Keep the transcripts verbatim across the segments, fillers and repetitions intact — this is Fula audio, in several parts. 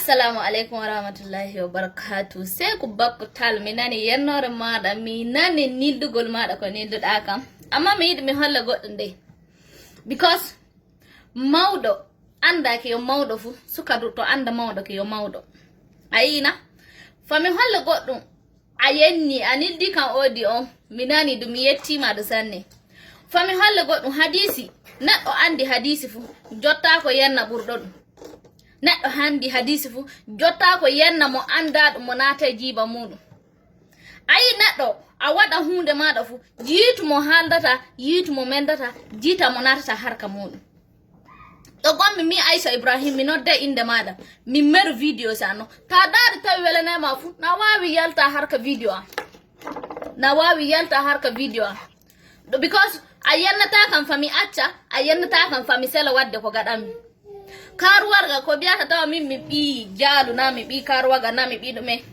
Assalamu alaikum warahmatullahi wabarakatuh. Seku Bakko Tall, mi nani yennore maɗa, mi nani nildugol maɗa ko nilduɗa kam. Amma mi yiɗi mi holla goɗɗum dey. Because mawɗo anda ke yo mawɗo fu, suka du to anda mawɗo ke yo mawɗo. A yiina? Fa mi holla goɗɗum, a yenni, a nildi kan odi on, mi nani ɗum, mi yettima ɗo sanne. Fa mi holla goɗɗum, hadisi, neɗɗo andi hadisi fu, jotta ko yenna ɓurɗo ɗum. Neɗɗo handi hadisi fu, jotta ko yenna mo anda ɗum, mo naata e jiiba muɗum. Ayi neɗɗo, a waɗa hunde maɗa fu, yiitu mo haldata, yiitu mo mendata, jiita mo natata harka muɗum. Ɗo gommi mi Aisha Ibrahim, mi nodde inde maɗa, mi meru video sanno. Ta daari tawi welanema fu, na wawi yalta harka video am. Na wawi yalta harka video am. Ɗo, because a yennata kam fa mi acca, a yennata kam fa mi sela wadde ko gaɗanmi. Karuwarga ko biyata tawa min mi ɓi jaalu na mi ɓi karuwaga na mi ɓi ɗume.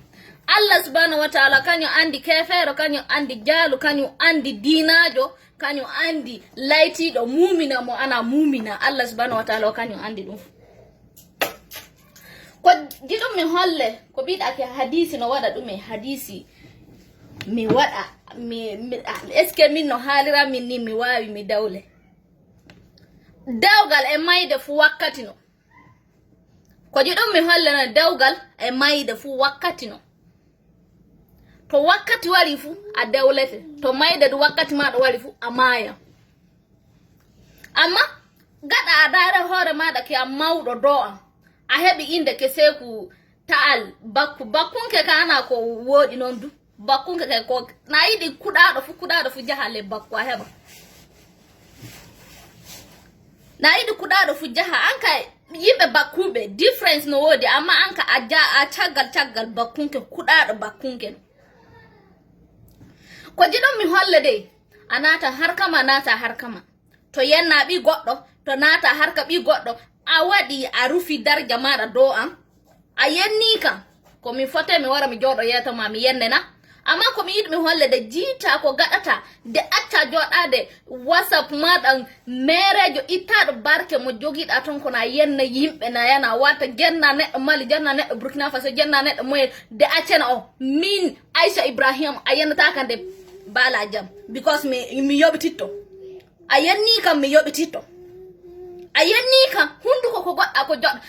Allah subhanahu wa ta'ala kañum andi kefeero, kañum andi jaalu, kañum andi diinajo, kañum andi laytiɗo mumina mo ana mumina. Allah subhanahu wa ta'ala o kañum andi ɗum. Ko jiɗum mi holle, ko mbiɗa ke hadisi no waɗa ɗum e hadisi. Mi waɗa, mi, mi, est-ce que min no haalira min ni mi wawi mi dawle? Dawgal e mayde fu wakkati no. Ko jiɗum mi holle no dawgal e mayde fu wakkati no. To wakkati wari fu a dawlete, to mayde du wakkati maɗa wari fu a maaya. Amma gaɗa a daare hoore maɗa ke a mawɗo do am, a heɓi inde ke Seku Ta'al Bakku, Bakkunke ka ana ko woɗi non du. Bakkunke ke ko na yiɗi kuɗaɗo fu, kuɗaɗo fu jaha le Bakku a heɓa. Na yiɗi kuɗaɗo fu jaha, an ka yimɓe Bakkuɓe, difference no woodi, amma an ka a ja-, a caggal caggal Bakkunke, kuɗaɗo Bakkunke no. Ko jiɗum mi holle dey, a naata harka ma, naata harka ma. To yenna ɓi goɗɗo, to naata harka ɓi goɗɗo, a waɗi a rufi darja maɗa dow am. A yenni kam, ko mi fote mi wara mi jooɗo yeeso ma mi yenne na? Amma ko mi yiɗi mi holle de jiita ko gaɗata, de acca jooɗaade WhatsApp maɗa meerejo ittaɗo barke mo jogiɗa ton ko na yenna yimɓe na yana wata jenna neɗɗo Mali, jenna neɗɗo Burkina Faso, jenna neɗɗo moye de accena o. Min Aisha Ibrahim a yennata kan de bala jam because mi, mi yoɓititto. A yenni kam mi yoɓititto. A yenni kam hunduko ko goɗɗa ko joɗɗa.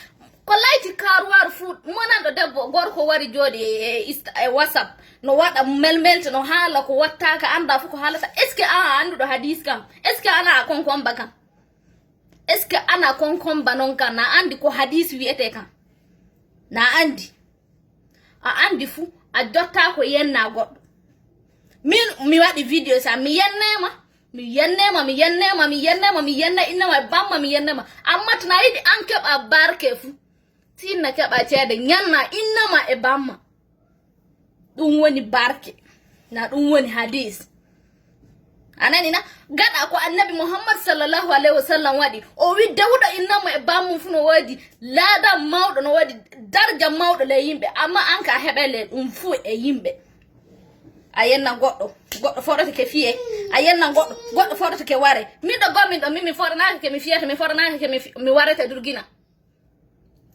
Ko layti karuwaaru fu monanɗo debbo gorko wari jooɗi e, e, insta- e WhatsApp no waɗa melmelte no haala ko wattaka anda fu ko haalata. Est-ce que an a annduɗo hadis kam? Est-ce que ana a konkomba kam? Est-ce que ana konkomba non kam na andi ko hadis wiyete kam? Na andi. A andi fu a jotta ko yenna goɗɗo. Min mi waɗi video sa mi yennema, mi yennema, mi yennema, mi yennema, mi yenna innama e bamma mi yennema. Amma tana yiɗi an keɓa barke fu, sinna keɓa ceede nyanna innama e bamma. Ɗum woni barke. Na ɗum woni hadis. A nani na? Gaɗa ko annabi Muhammad sallallahu alaihi wasallam waɗi. O wi dewuɗo innamo e bammum fu no woodi laada mawɗo, no woodi darja mawɗo le yimɓe. Amma an ka heɓele ɗum fu e yimɓe. A yenna goɗɗo, goɗɗo foɗoto ke fiye. A yenna goɗɗo, goɗɗo foɗoto ke ware. Min ɗo gomin ɗo min mi foɗanaka ke mi fiyata, mi foɗanaka ke mi fi- mi warete durgina.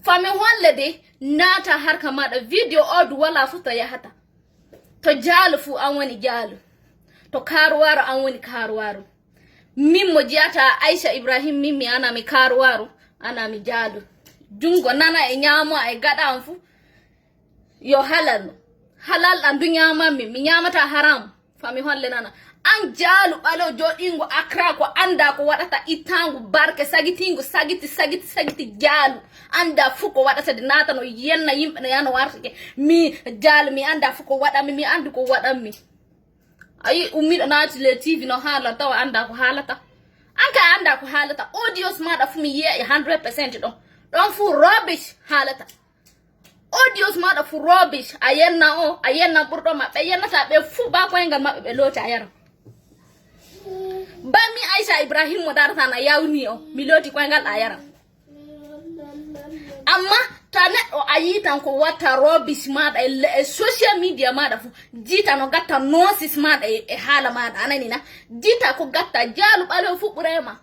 Fa mi holle de naata harka maɗa video o du wala fu to yahata. To jaalu fu an woni jaalu. To karuwaro an woni karuwaro. Min mo jiyata Aisha Ibrahim min mi ana mi karuwaro, ana mi jaalu. Jungo nana e nyamo e gaɗa an fu. Yo halal no. Halal ɗan du nyaman min. Mi nyamata haram. Fa mi holle nana. An jaalu ɓalew joɗingo Accra ko anda ko waɗata ittango barke sagitingo sagiti sagiti sagiti jaalu. Anda fu ko waɗata de nata no yenna yimɓe no yano wartake. Mi jaalu mi anda fu ko waɗanmi, mi andu ko waɗanmi. Ayi ummiɗo naati le T V no haala tawa anda ko haalata. An ka anda ko haalata. Audios maɗa fu mi yiya e hundred percent ɗon. Ɗon fu rubbish haalata. Audios maɗa fu rubbish a yenna o a yenna ɓurɗo maɓɓe yennata ɓe fu ba koyngal maɓɓe ɓe looti a yara. Ba mi Aisha Ibrahim mo darata na yawni o mi looti koyngal a yara. Amma ta neɗɗo a yitan ko watta rubbish maɗa e le- e social media maɗa fu jita no gatta nosis maɗa e e haala maɗa anani na. Jita ko gatta jaalu ɓalew fu ɓurema.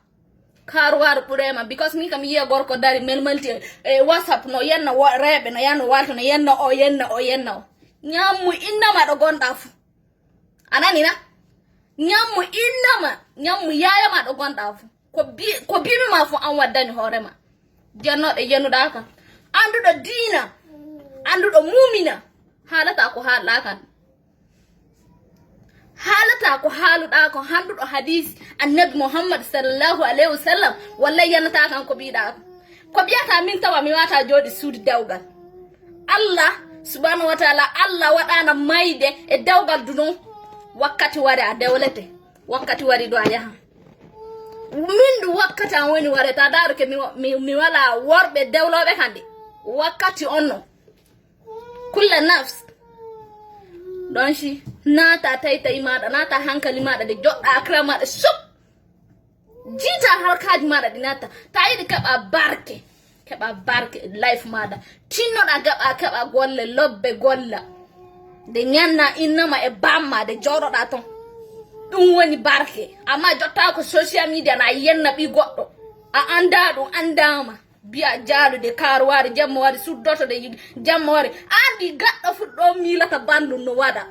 Kaaruwaaru ɓuree ma, because min kam mi yiya gorko dari melmalti e, e WhatsApp, no yenna wo-, reeɓe, no yanno walto, no yenna o, yenna o, yenna o. Ñammu innama ɗo gonɗa fu. A nani na? Ñammu innama, ñammu yayama ɗo gonɗa fu. Ko bi-, ko bimi ma fu an waddani hoore ma. Jennoɗo yennuɗa kam. Annduɗo diina, annduɗo mumina, haalata ko haalɗa kan. Haalata ko haaluɗa ko, hannduɗo hadis Annabi Muhammad sallallahu alayhi wa sallam, wallay yanata kan ko mbiɗa ko. Ko mbiyata min tawa mi wata jooɗi suudu dewgal. Allah subhanahu wa ta'ala, Allah waɗana mayde e dewgal du non. Wakkati wari a dewlete, wakkati wari ɗo a yaha. Min du wakkati an woni ware, ta daruke mi, mi, mi wala worɓe dewloɓe kandi. Wakkati on no. Kulla nafs. Ɗon si naata taytayi maɗa, naata hankali maɗa, de joɗɗa akra maɗa, sup. Jiita harkaji maɗa ɗi naata. Ta yiɗi keɓa barke, keɓa barke life maɗa. Tinnoɗa keɓa, keɓa golle, lobbe golla. De ñanna innama e bamma, de joɗoɗa ton. Ɗum woni barke. Amma jotta ko social media na yenna ɓi goɗɗo. A anda ɗum, andama. Biya jaalude kaaruwaare, jemma wari suddoto de, jemma wari. Andi gaɗɗo fu ɗo miilata bandum no waɗa.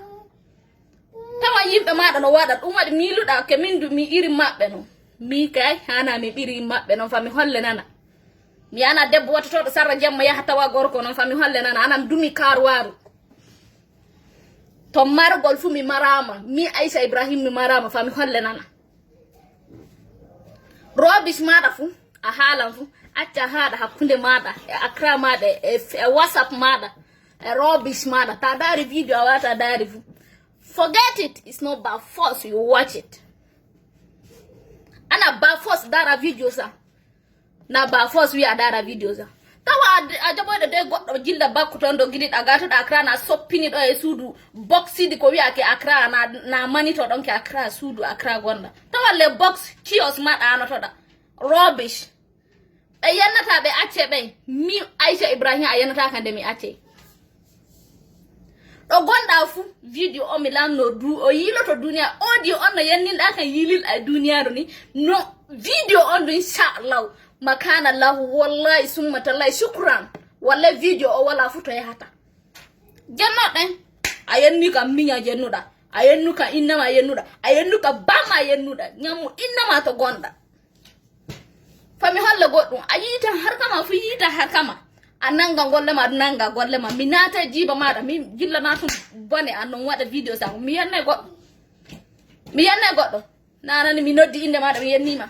Tawa yimɓe maɗa no waɗa, ɗum waɗi miiluɗa ke min du mi iri maɓɓe no. Mi kay, hana mi ɓiri maɓɓe non, fa mi holle nana. Mi ana debbo wattotoɗo sarra jemma yaha tawa gorko non, fa mi holle nana. Anan dumi kaaruwaaru. To margol fu mi marama, mi Aisha Ibrahim mi marama, fa mi holle nana. Robis maɗa fu, a haalan fu, acca haɗa hakkunde maɗa, e akra maɗa, e, e WhatsApp maɗa, e robis maɗa. Ta dari video a wata dari fu. Forget it, it's not by force you watch it. Ana by force dara video sa. Na by force wi a dara video sa. Tawa a, a jaɓoyɗo de goɗɗo jilla bakku ton do giliɗa gatuɗa akra na soppini ɗo e suudu boxidi ko wiyake akra na, na manito ɗon ke akra suudu akra gonda. Tawa le box kios maɗa anotoɗa. Rubbish. Ɓe yennata ɓe acce ɓe. Mi Aisha Ibrahim a yennata ka nde mi acce. Ɗo gonɗa fu, video o mi lanno du, o yiiloto duniya, audio on no yenninɗa kan yiilil ay duniyaaru ni. No video on du, inshallah, makana lahu, wallahi summa tallahi, shukran. Wallahi video o wala fu to yahata. Jennoɗen, a yenni kam miña jennuɗa, a yennu kam innama yennuɗa, a yennu kam bamma yennuɗa, ñammu innama to gonɗa. Fa mi holla goɗɗum, a yiita harkama fu yiita harkama. A nanga golle ma, nanga golle ma. Mi naata e jiiba maɗa, mi jilla natum bone an non waɗa video sa. Mi yenne goɗɗo. Mi yenne goɗɗo. Nanani mi noddi inde maɗa, mi yennima.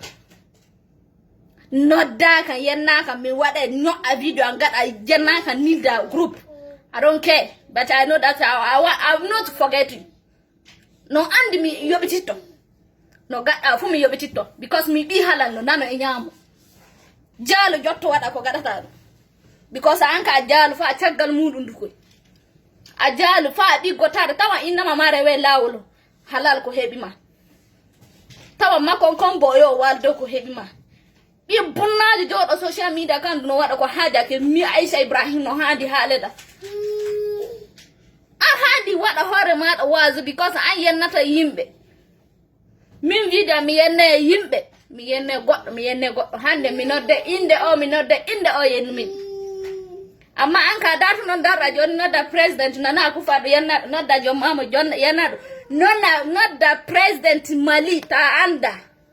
Noddaka, yennaka, mi waɗa ño'a video an gaɗa jennaka nilda groupe. I don't care. But I know that I, I, I'm not forgetting. No andi mi yoɓititto. No gaɗɗa fu mi yoɓititto. Because mi ɓi halal no nano e ñaamo. Jaalu jotto waɗa ko gaɗata ɗum. Because an ka a jaalu fa a caggal muɗum dukoy. A jaalu fa a ɗiggotare tawa innama ma rewe lawol halal ko heɓi ma. Tawa makon kon bo yo waldo ko heɓi ma. Ɓi bunnaajo jooɗo social media kan no waɗa ko haajake mi Aisha Ibrahim no haandi haaleda. An haandi waɗa hoore maɗa waazu because an yennata yimɓe. Min video mi yenne yimɓe, mi yenne goɗɗo, mi yenne goɗɗo. Hande mi nodde inde o, mi nodde inde o yennu min. Amma an ka datu non darɗa joni nodda président nana kufaɗo yennaɗo, nodda jommamo jon yennaɗo. Nonna nodda président Mali ta anda.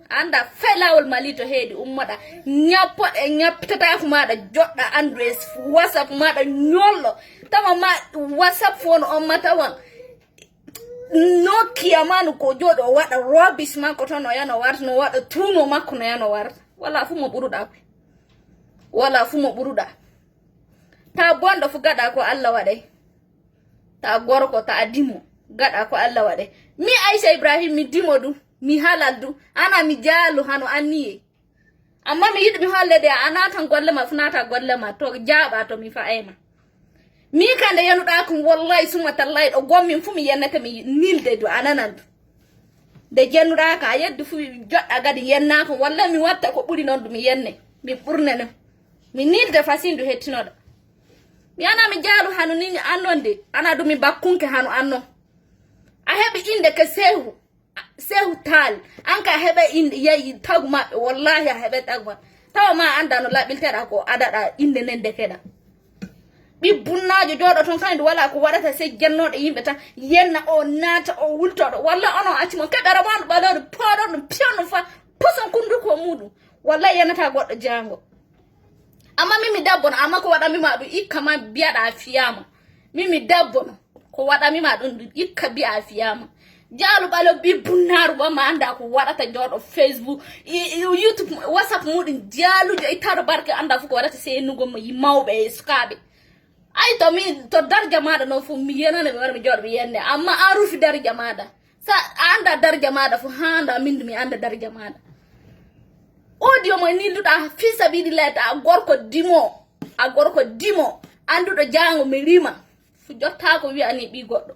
Anda fe lawol Mali to heedi ummoɗa. Ñappoɗe ñaptatako maɗa joɗɗa andu e WhatsApp maɗa ñollo. Tawa ma WhatsApp fono on ma tawan. Nokia manu ko jooɗo o waɗa rubbish makko ton no yano warta, no waɗa tuno makko no yano warta. Wala fu mo ɓuruɗa koy. Wala fu mo ɓuruɗa. Ta bonɗo fu gaɗa ko Allah waɗay. Ta gorko, ta dimo, gaɗa ko Allah waɗay. Mi Aisha Ibrahim, mi dimo du, mi halal du, ana mi jaalu hano anniye. Amma mi yiɗi mi holle de a natan golle ma fu nata golle ma to jaaɓa to mi fa'ay ma. Mi ka nde yenuɗa kum wallahi summa tallahi ɗo gommin fu mi yennete mi nilde du a nanan du. Nde jennuɗa ka a yeddu fu joɗɗa gadi yenna kum wallahi mi watta ko ɓuri non du mi yenne. Mi ɓurne non. Mi nilde fasin du hettinoɗo. Mi ana mi jaalu hanu ni annon de. Ana du mi bakkunke hanu annon. A heɓi inde ke sehu. Sehu Taal, an ka heɓe inde yeyi tagu maɓɓe, wallahi a heɓe tagu maɓɓe. Tawa ma anda no laɓilteɗa ko adaɗa inde nden dekeɗa. Ɓi bunnaajo jooɗo ton kadi wala ko waɗata, sey jennoɗo yimɓe tan, yenna o naata o wultoɗo. Walla onon acci mon keɓere mon ɓalori pooɗon ɗum piyon ɗum fa puson kunduko muɗum. Walla yenata goɗɗo jaango. Amma min mi debbo no, amma ko waɗanmi ma ɗum ikka ma mbiyaɗa a fiyama. Min mi debbo no, ko waɗanmi ma ɗum ɗum ikka mbiya a fiyama. Jaalu ɓalo ɓi bunnaaru ɓamma anda ko waɗata jooɗo Facebook, i- i- YouTube, WhatsApp muɗum jaalujo ittaɗo barke anda fof ko waɗata sey yennugo mo yi mawɓe e sukaaɓe. Ay to min to darja maɗa noon fof mi yenana mi wara mi jooɗo mi yenne, amma an rufi darja maɗa. Sa a anda darja maɗa fof ha anda min mi anda darja maɗa. Audio mo nilluɗa fi sabilillahi ta a gorko dimo, a gorko dimo anduɗo jaango mi rima. Fu jotta ko wi'ani ɓi goɗɗo.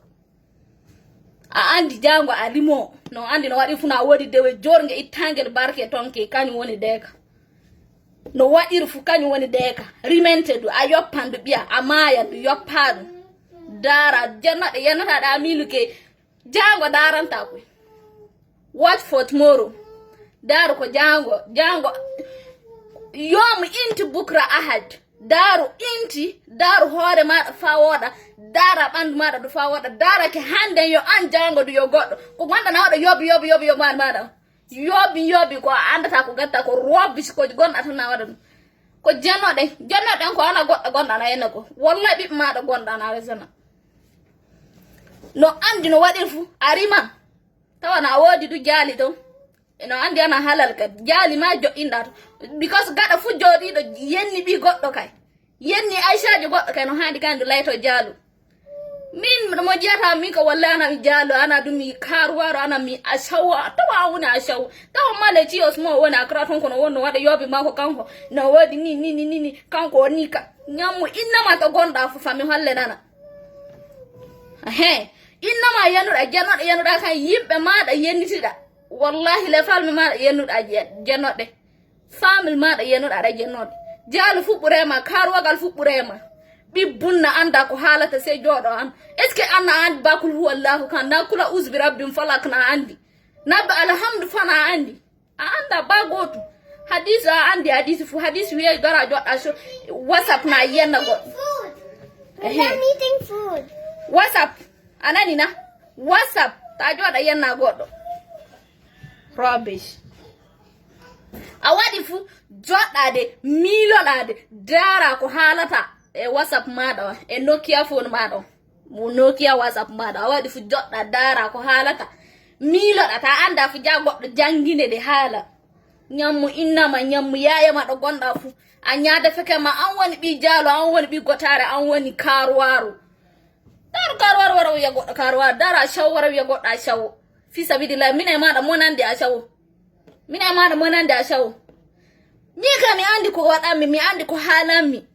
A andi jaango a rimo. No andi no waɗi fu na wodi dewe jorge ittangel barke tonke kañum woni deeka. No waɗiri fu kañum woni deeka. Rimente du a yoppan du ɓiya a maayan du yoppa ɗum. Dara jennoɗe yennataɗa miluke. Jaango daranta koy. Watch for tomorrow. Daaru ko jaango, jaango. Yom inti bukra ahad. Daaru inti, daaru hoore maɗa fa woɗa. Dara ɓandu maɗa du fa woɗa. Dara ke hande yo an jaango du yo goɗɗo. Ko gonɗa na waɗa yobi yobi yobi yobi maɗa maɗa. Yobi yobi ko a andata ko gatta ko robbi ko gonɗa tan na waɗa ɗum. Ko jennoɗen, jennoɗen ko ana goɗɗo gonɗa na yenna ko. Wallahi ɓiɓɓe maɗa gonɗa na resana. No andi no waɗir fu a riman. Tawa na woodi du jaali ton. Eno andi ana halal ka jaali ma joɗɗinɗa to. Because gaɗa fu jooɗiɗo yenni ɓi goɗɗo kay. Yenni Aishajo goɗɗo kay no haandi kay ndu layto jaalu. Min mo jiyata min ko wallahi ana mi jaalu ana dum mi karuwaro ana mi ashawo tawa woni ashawo. Tawa male ci osmo woni akra ton kono wonno waɗa yobe mako kanko. No woodi ni ni ni ni ni kanko woni ka. Nyammu innama to gonɗa fu fami holle nana. He innama yenuɗa jenoɗo yenuɗa kan yimɓe maɗa yennitiɗa. Wallahi le falmi maɗa yenuɗa jenoɗe. Famil maɗa yenuɗa aɗa yennoɗe. Jaalu fuɓɓurema karuwagal fuɓɓurema. Ɓi bunna anda ko haalata sey jooɗo an. Est ce que anna andi bakul huwallahu kan na kula usbi rabbin falak na andi. Nabba alhamdu fana andi. A anda ba gotu. Hadis a andi hadis fu hadis wiye gara joɗɗa so whatsapp na yenna goɗɗo. Food. We are eating food. Whatsapp a nani na? Whatsapp ta joɗa yenna goɗɗo. Rubbish. A waɗi fu joɗɗade miiloɗade dara ko haalata e whatsapp maɗa o e nokia phone maɗa o. Mo nokia whatsapp maɗa a waɗi fu joɗɗa dara ko haalata miiloɗa ta anda fu ja goɗɗo jangine de haala. Nyammu innama nyammu yayama ɗo gonɗa fu a ñaade feke ma an woni ɓi jaalo an woni ɓi gotare an woni karuwaru. Dar karuwaru wara wiya goɗɗo karuwaru dara shawo wara wiya goɗɗo a shawo. Fi sabilillah min e maɗa monande a shawo. Min e maɗa monande a shawo. Min ka mi andi ko waɗanmi mi andi ko haalanmi.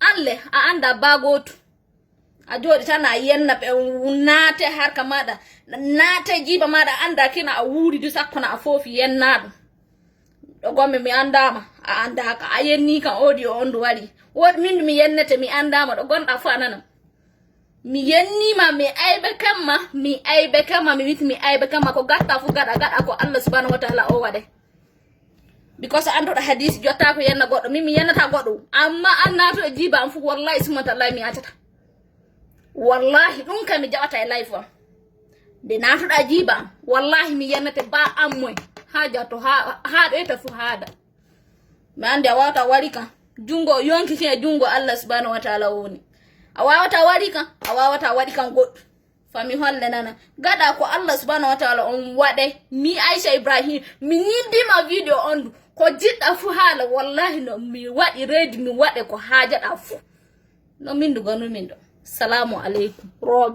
An le a anda ba gotu. A jooɗi tan a yenna ɓe naate harka maɗa naate jiba maɗa anda kina a wuuri du sakko na a foofi yenna ɗum. Ɗo gommi mi andama a andaka a yenni kan odi o ondu waɗi woɗi min mi yennete mi andama ɗo gonɗa fu a nanam. Mi yennima mi aybe kamma mi aybe kamma mi witi mi aybe kamma ko gatta fu gaɗa gaɗa ko allah subhanahu wa taala o waɗe. Because anduɗo hadis jotta ko yenna goɗɗo min mi yennata goɗɗo amma an natuɗo jiba am fu wallahi summa tallahi mi accata. Wallahi ɗum kam mi jaɓata e life am. Nde natuɗa jiba am wallahi mi yennate ba ammoy ha jatto ha ɗoyta fu haada. Mi andi a wawata waɗi kam jungo yonki kin e jungo allah subhanahu wa taala woni. A wawata waɗi kam a wawata waɗi kam goɗɗo. Fami holle nana gaɗa ko allah subhanahu wa taala on waɗe. Mi aicha ibrahim mi ñiddima video on du ko jiɗɗa fu haala wallahi no mi waɗi redi mi waɗe ko haajaɗa fu. No min du ganumin ɗo. Salamu aleykum roɓe.